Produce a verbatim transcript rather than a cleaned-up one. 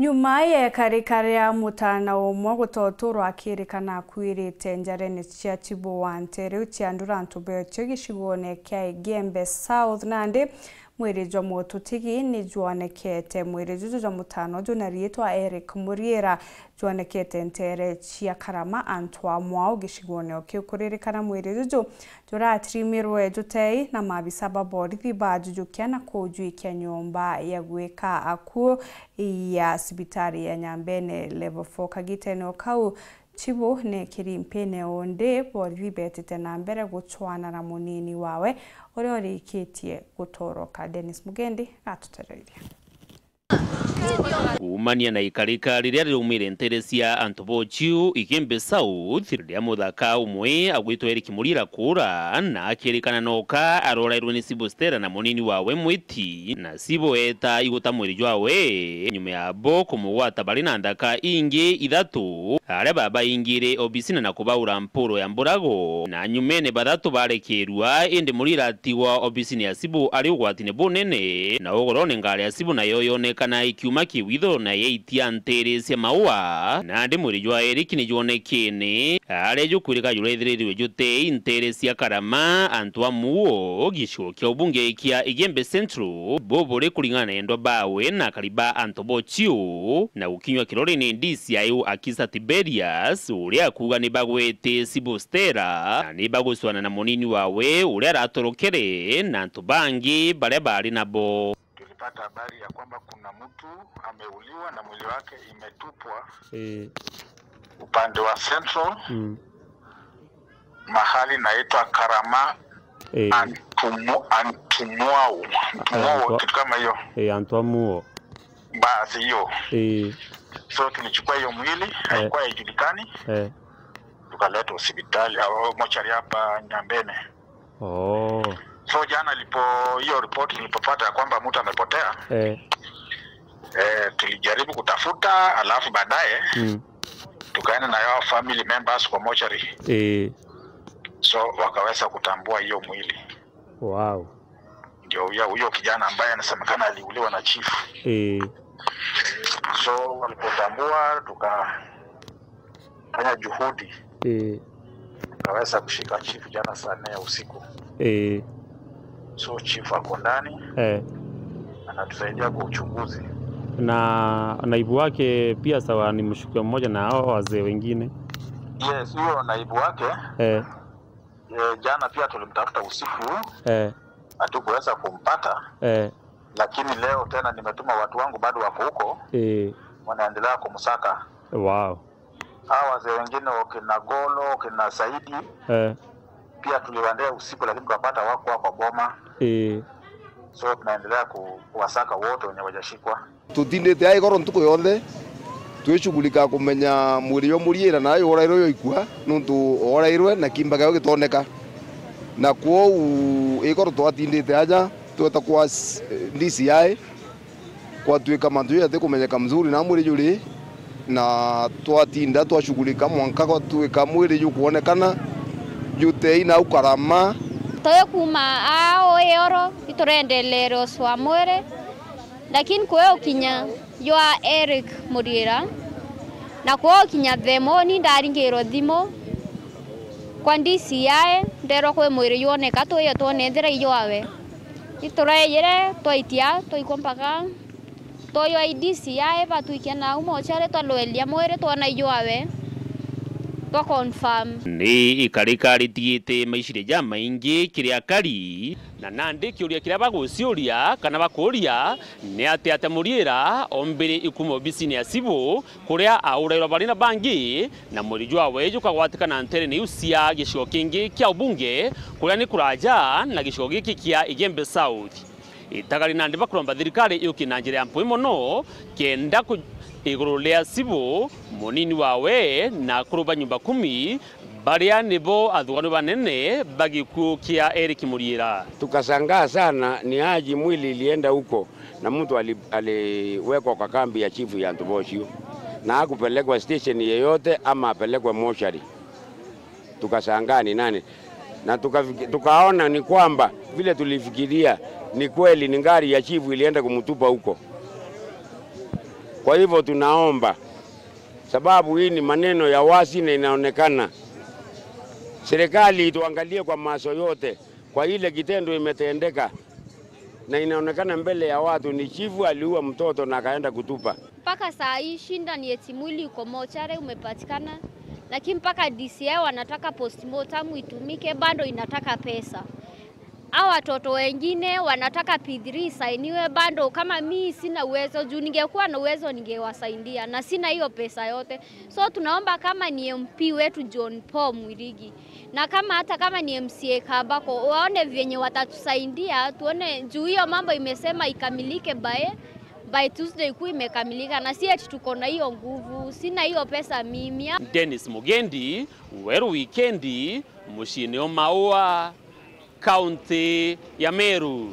Nyuma ya ikarika ria mutana umwe gutoturwa akirikana akuirite njarene cia Chibu wa nteere iu cia Ndurantu Betio gicigone kia Igembe South, nandi mwiri jwa mututigi ni jwonekete. Mwiri juju jwa mutana uju na riitwa Eric Muriira jwonekete nteere cia Karama, antu a mwao gicigone o kiu. Kuririkana mwiri juju juratirimirwe jutei na maabisa ba borithi bajujukia na kujwikia nyomba ya gwika akuu ya cibitari ya Nyambene Level four. Kagitene o kau, Chibu neekiri mpine undi, borithi beetite na mbere gucwana na munini wawe uria urikitie gutoroka. Dennis Mugendi gatutereria. Kuumania na ikarika riria riraumire nteere cia antu ba Ochiu, Igembe South, riria muthaka umwe agwitwa Eric Muriira kuura, na akirikana noka arorairwe ni Sibu Stella na munini wawe Mwiti, na Sibu eeta iguta mwiri jwawe, nyuma ya bo kumugwata bari na nthaka ingi ithatu, aria babaingire obisine na kubaura mpuro ya mburago, na nyumene bathatu barekerua, indi Muriira atigwa obisine ya Sibu ari ugwatine bunene, na ugorone ngari ya Sibu nayo yonekana ikiuma kiwitho na yaitia nteere cia maua, nandi mwiri jwa Eric ni jwonekene aria jukwirika jurethiririrwe jutei nteere cia Karama, antu a Muuo, gicigo kia ubunge kia Igembe Central, buburi kuringana na endwa bawe na akari ba antu ba Ochiu, na gukinywa kirori ni D C I U Akisa Tiberius, uria akuuga ni bagwete Sibu Stella, na ni bagucwana na munini wawe uria aratorokere na antu bangi baria baari nabo. Tulipata habari ya kwamba kuna mtu ameuliwa na mwili wake imetupwa Ii. upande wa Central, Mm. mahali naitwa Karama Ii. Antumu-, Antumwau. Antumwau, Antwa-, kitu kama hiyo. Ii, antu a Muuo. Basi hiyo. Ii. So tulichukua hiyo mwili, Eh. haikuwa haijulikani. Eh. Tukaleta hospitali, au mochari hapa Nyambene. Oh. So jana lipo, hiyo ripoti nilipopata ya kwamba mtu amepotea, Eh. eh, tulijaribu kutafuta, alafu baadaye Mm. tukaenda na yao family members kwa mochari. Eh. So wakaweza kutambua hiyo mwili. Wow. Ndio huyo, huyo kijana ambaye anasemekana aliuliwa na chief. Eh. So walipotambua, tukafanya juhudi. Eh. Tukaweza kushika chief jana saa nne ya usiku. Eh. So chief ako ndani. Eh. Anatusaidia kwa uchunguzi. Na naibu wake pia sawa ni mshukiwa mmoja na hao wazee wengine? Yes, huyo naibu wake. Eh. Eh, jana pia tulimtafuta usiku. Eh. Hatukuweza kumpata. Eh. Lakini leo tena nimetuma watu wangu bado wako huko. Eh. Wanaendelea kumsaka. Wow. Hawa wazee wengine wakina Golo, wakina Saidi, Eh. pia tuliwaendea usiku lakini tukapata wako kwa boma. Eh. So tunaendelea ku-, kuwasaka wote wenye wajashikwa. Tutindite aa igoro ntuku yonthe, twicugulika kumenya mwiri jwa Muriira na aa jworairwe jwaikua, nuntu oorairwe na kimba kiao gitoneka. Na kwou igoro twatindite aja, tweta kwa s-, D C I, kwatuika mantu jau jatikumenyeka mzuri na mwiri juri, na twatinda twacugulika mwanka gwatuika mwiri jukwonekana jutei nau Karama. Twi kuuma aa uu igoro, iturendelee ucwa mwiri. Lakini kwi ukinya jwa Eric Muriira, na kwi ukinya thaa imwe ni ndaringirwe thimu kwa D C I, ndeerwa kwi mwiri jwoneka, twije twone ethira i jwawe. Iturejire, twaitia, twaikwa mpaka twajwa i D C I, batwikia nau mochari, twarwelia mwiri, twona i jwawe, twa confirm. Ni ikarika ritigite maiciria jamaingi kiri akari. Na nandi kiuria kiria baguciuria kana bakuuria ni ati, atia Muriira ombire ikuuma obisine ya Sibu, kuria aurairwa bari na bangi, na mwiri jwawe jukagwatikana nteerene iu cia gicigo kingi kia ubunge, kuria ni kuraja na gicigo giki kia Igembe South. Itagari nandi bakuromba thirikari yukie na njira ya mpui mono, kenda ku-, iguru ria Sibu, munini wawe, na akuru ba nyumba kumi, baria nibo athuganu banene ba gikuu kia Eric Muriira. Tukashangaa sana, ni aje mwili ilienda huko na mtu ali-, aliwekwa kwa kambi ya chifu ya Ntubocio na hakupelekwa station yeyote ama apelekwe mochari. Tukashangaa ni nani, na tukafiki-, tukaona ni kwamba vile tulifikiria ni kweli, ni ngari ya chifu ilienda kumtupa huko. Kwa hivyo tunaomba, sababu hii ni maneno ya wazi na inaonekana, serikali ituangalie kwa macho yote kwa ile kitendo imetendeka, na inaonekana mbele ya watu ni chifu aliua mtoto na akaenda kutupa. Mpaka saa hii shida ni eti mwili uko mochari umepatikana, lakini mpaka D C I wanataka postmortem itumike, bado inataka pesa. Hao watoto wengine wanataka P three isainiwe bado. Kama mi sina uwezo, juu ningekuwa na uwezo ningewasaidia, na sina hiyo pesa yote. So tunaomba kama ni M P wetu John Paul Mwirigi, na kama hata kama ni M C A Kabako, waone vyenye watatusaidia, tuone juu hiyo mambo imesema ikamilike by, by Tuesday ikuwe imekamilika, na si eti tuko na hiyo nguvu, sina hiyo pesa mimi. Dennis Mugendi, Weru Wikendi, muciini o Maua, kaunti ya Meru.